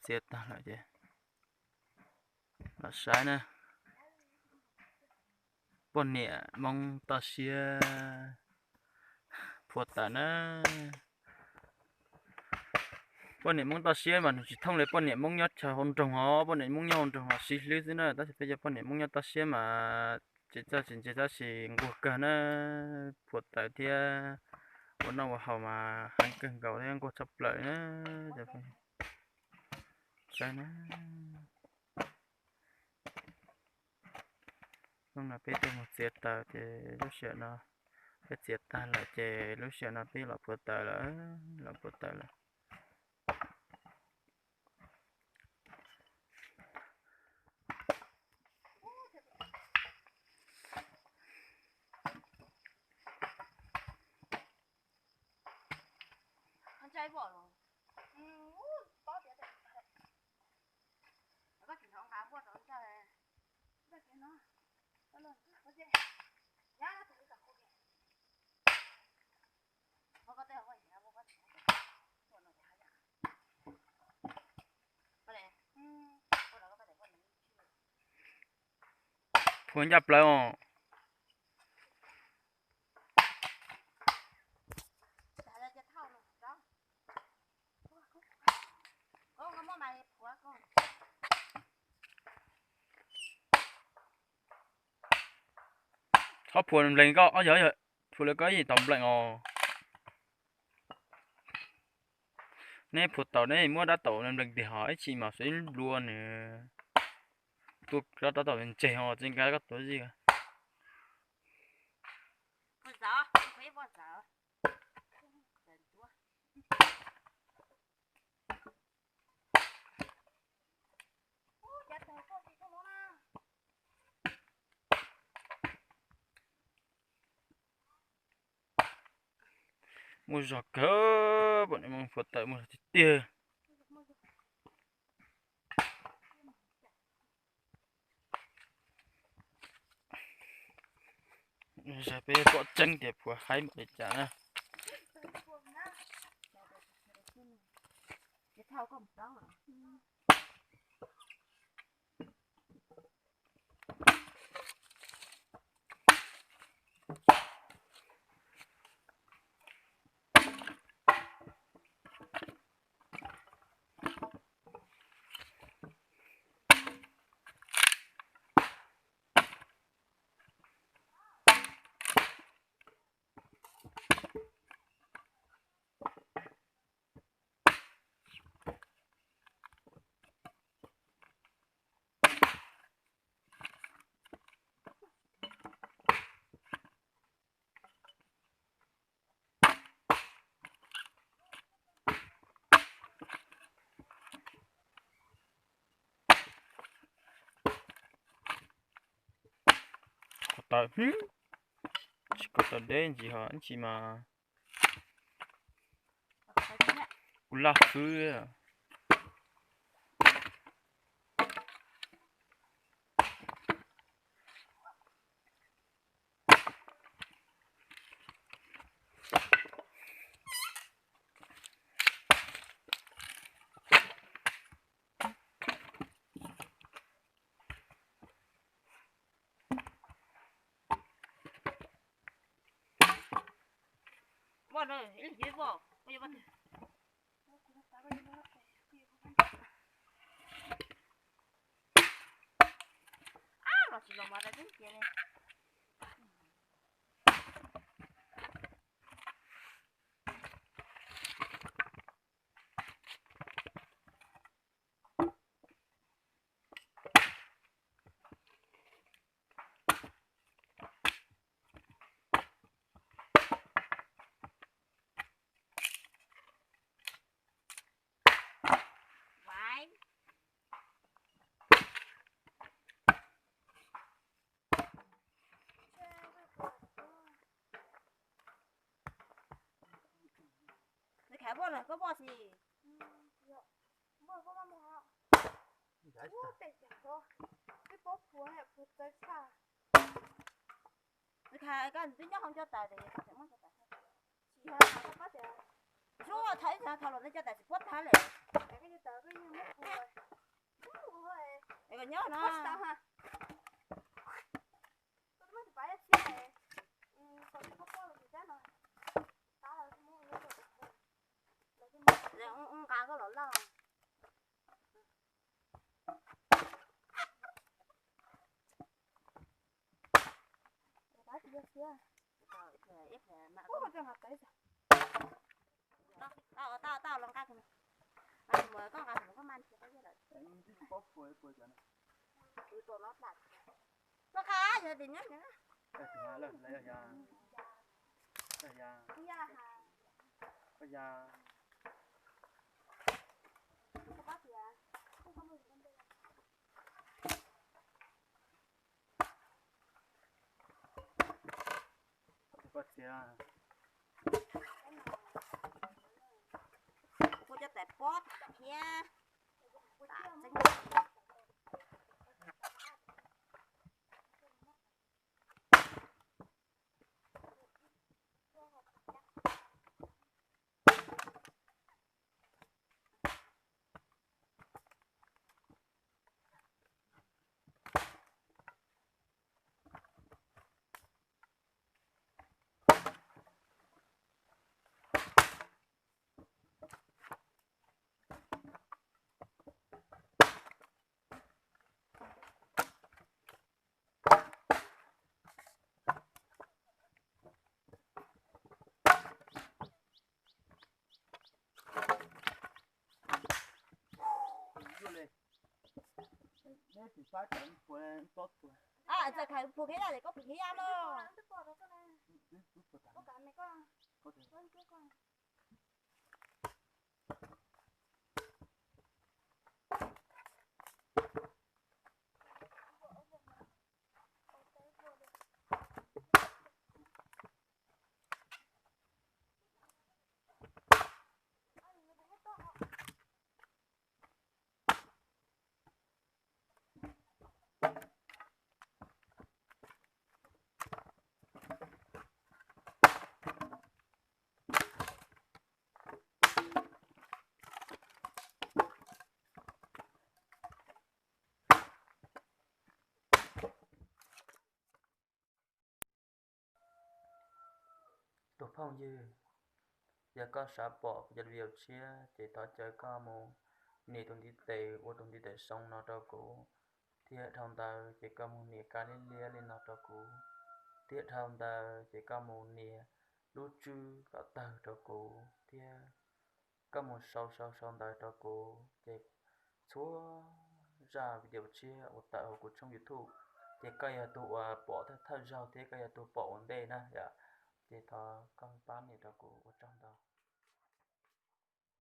Txiav tag lawm ces los saib na. Poj niam Hmoob toj siab phua tawm na. Poj niam Hmoob toj siab mas nws tsis thooj li poj niam Hmoob nyob chaw hauv nroog os. Poj niam Hmoob nyob hauv nroog mas sib hlwb xwb na, tab sis peb cov poj niam Hmoob nyob toj siab mas tsis txawj tsis ntse tab sis nquag kawg na, phua tawm thiab ua noj ua haus mas heev kawg nkaus thiab nquag tshaj plaws na. Saib na, hnub no peb tuaj mus txiav taws ces lub sij hawm no peb txiav tag lawm ces lub sij hawm no peb los phua taws lawm, los phua taws lawm. Phua ncaj plaws os. Txhob phua nplees koj, ob yog phua lawv koj ib tau nplees os. Neb phua taus neb muab dab taus nplees tiag hos ib tsis mas xav ib nplua nws tuaj dab taus ntseg hos tsis nkav koj tuav zij. Muaj zog kawg, pom nws mus phua tawm muaj zog tiag tiag. Peb pom tseeb tias phua haib npaum li cas na. Ko taw, tsis ko taw deb ntsis ho ntsis mas kuv laj xwb. Nws khav voj los koj voj xis. Nws khav koj twb nyob hauv cov tais tes. Xub thawj ib txhia thaum los nej cov tais tsis puab thab lawm. Es kom nyob no. Nqa koj los laj. Tau, tau los nqa, koj nqa, koj mas. Koj nqa yog tias nyob. Kuv coj tais pob thiab. Txawm khawv pus khiav yaj, koj pus khiav yaj no. Tus phooj ywg, yog koj xav pom kuv cov video tshiab ces thov caw koj mus nias tus ntiv tes ua tus ntiv tes xoo no rau kuv, thiab dhau ntawd ces koj mus nias kab liab liab li no rau kuv, thiab dhau ntawd ces koj mus nias lub tswb kom tawg rau kuv, thiab koj mus sau sau sau ntawv rau kuv, ces txhua zaj video tshiab uas tawm hauv kuv tshooj YouTube, ces koj yog tus uas pom thawj thawj zaug thiab koj yog tus pom ua ntej na yom. Ces thov koj pab nias rau kuv, ua tsaug ntau.